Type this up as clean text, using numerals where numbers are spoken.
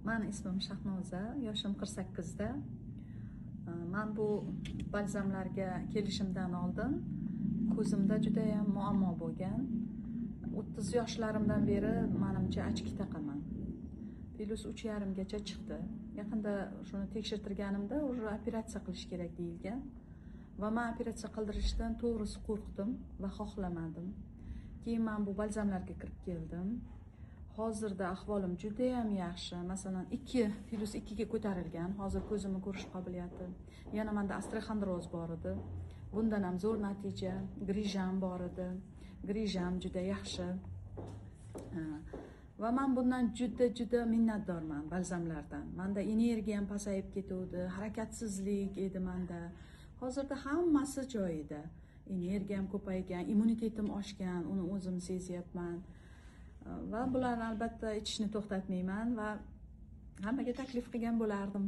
Mani ismim Shahnoza, yoshim 48 da. Man bu balzamlarga kelishimdan oldin ko'zimda judayam muammo bo'lgan. 30 yoshlarimdan beri manimcha ochki taqaman. Plyus 3,5 gacha chiqdi. Yaqinda shuni tekshirtirganimda уже operatsiya qilish kerak deyilgan. Va men operatsiya qildirishdan to'g'risi qo'rqdim va xohlamadim. Keyin men bu balzamlarga kirib keldim. Hozirda ahvolim judayam yaxshi. Masalan, 2 plyus 2 ga ko'tarilgan. Hozir ko'zimni ko'rish qobiliyati. Yana menda osteoxondroz bor edi. Bundan ham zo'r natija. Grijam bor edi. Grijam juda yaxshi. Va men bundan juda juda minnatdorman balzamlardan. Menda energiyam pasayib ketuvdi, harakatsizlik edi menda. Hozirda hammasi joyida. Energiyam ko'paygan, immunitetim oshgan, uni o'zim sezyapman. Va bularni albatta ichishni to'xtatmayman va hammaga taklif qilgan bo'lardim.